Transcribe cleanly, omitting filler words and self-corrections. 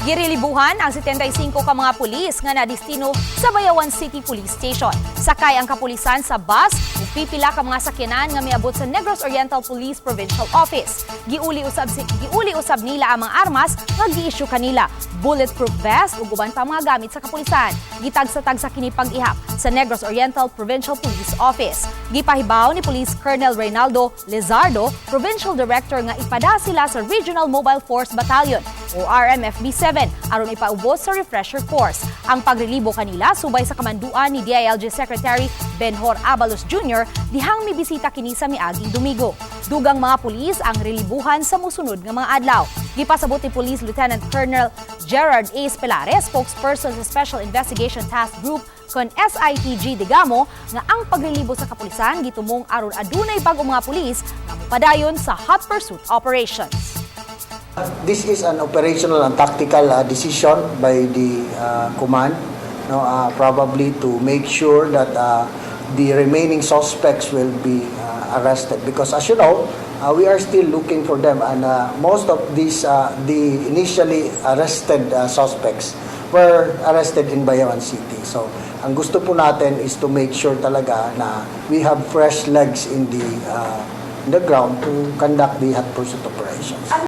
Girelibuhan ang 75 ka mga pulis nga nadistino sa Bayawan City Police Station. Sakay ang kapulisan sa bus ug pipila ka mga sakyanan nga miabot sa Negros Oriental Police Provincial Office. Giuli usab nila ang mga armas nga gi-issue kanila, bulletproof vest ug uban pa mga gamit sa kapulisan. Gitagsa-tagsa kini pag-ihap sa Negros Oriental Provincial Police Office. Gipahibaw ni Police Colonel Reynaldo Lizardo, Provincial Director, nga ipada sila sa Regional Mobile Force Battalion o RMFB 7 aron ipaubos sa refresher course. Ang pagrelibo kanila subay sa kamanduan ni DILG Secretary Benhor Abalos Jr. dihang mibisita kini sa miaging Domingo. Dugang mga pulis ang relibuhan sa musunod nga mga adlaw. Gipasabot ni Police Lieutenant Colonel Gerard A. Pelares, spokesperson sa Special Investigation Task Group kon SITG Degamo, nga ang pagrelibo sa kapulisan gitumong aron adunay bag-ong mga pulis nga mopadayon sa hot pursuit operations. This is an operational and tactical decision by the command, no, probably to make sure that the remaining suspects will be arrested. Because as you know, we are still looking for them, and most of these, the initially arrested suspects, were arrested in Bayawan City. So, ang gusto po natin is to make sure talaga na we have fresh legs in the ground to conduct the hot pursuit operations.